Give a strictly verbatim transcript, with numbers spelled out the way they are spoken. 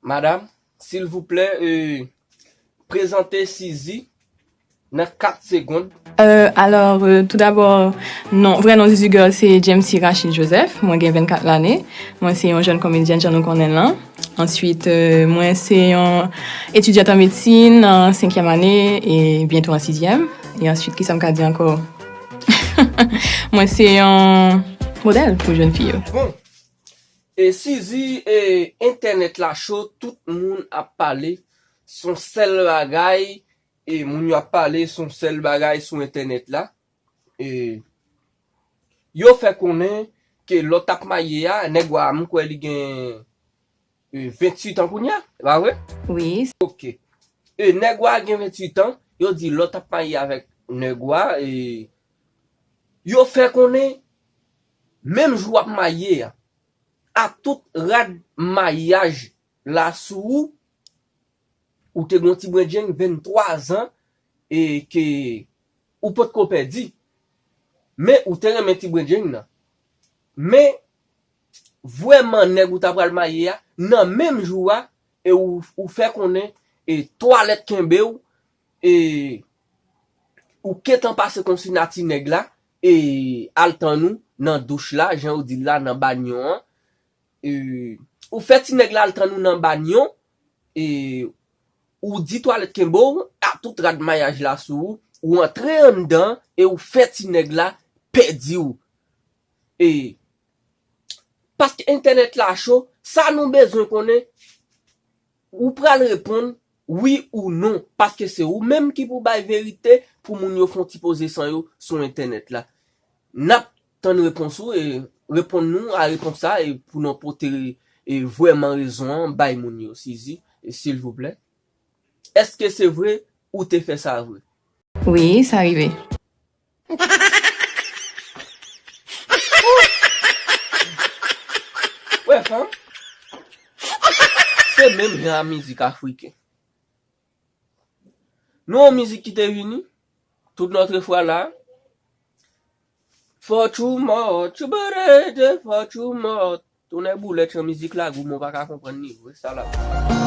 Madam, silvouplè, e, prezante Sizi nan kat segonn. Euh, alors, euh, tout d'abord, non, vrai nom Zuzu Girl, c'est Jamesy Rachid Joseph. Mwen gen vennkat lane. Mwen se yon jèn komedyèn jan nou konnen l lan. Answit, euh, mwen se yon etidyant an medsin an senkyèm ane e byento an sizyèm. E answit, kisa m ka di ankò? Mwen se yon modèl pou jèn fi yo. Bon, e Sizi, e entènèt la cho, tout moun ap pale, s on sèl bagay, e moun yo ap pale, s on sèl bagay sou entènèt la. E yo fè konnen ke lòt ap maye a, nèg wa a, m kwè li gen e, venntuit an kounye a, e pa vre? Wi. Ok. E nèg wa a gen venntuit an, yo di lòt ap maye avèk nèg wa a, e yo fè konnen, menm jou w ap maye a, ak tout rad mayaj la sou ou, ou te gen yon ti brenjeng venntwa zan e ke ou potko pèdi. Men ou te renmen ti brenjeng nan. Men vrèman nèg ou ta pral maye a, nan menm jou a, e ou, ou fè konnen e twalèt kenbe w, e ou gentan pase konsi nati nèg la, e al tann ou nan douch la, jan yo di l la, nan banyo an. E ou fè ti nèg la al tann ou nan banyo, e ou di twalèt kenbe w, a tout rad mayaj la sou ou, ou antre anndan e ou fè ti nèg la pèdi w. E paske entènèt la cho, sa nou bezwen konnen, ou pral reponn wi ou non, paske se ou menm ki pou bay verite pou moun yo fè yon ti poze san yo sou entènèt la. N ap tann repons ou e reponn nou a repons sa e pou nou pote e vrèman rezon an bay moun yo, Sizi, e silvouplè. Èske se vre ou te fè sa vre? Wi, sa rive. Wè, fanm. Se menm jan a mizik afriken. Nou yon mizik ki te vini, tout lòt fwa la. Fò tchou mò, tchoubourede, fò tchou mò. Tonnè boulèt, jan mizik la gou, mwen pa ka konprann ni vre, sa la.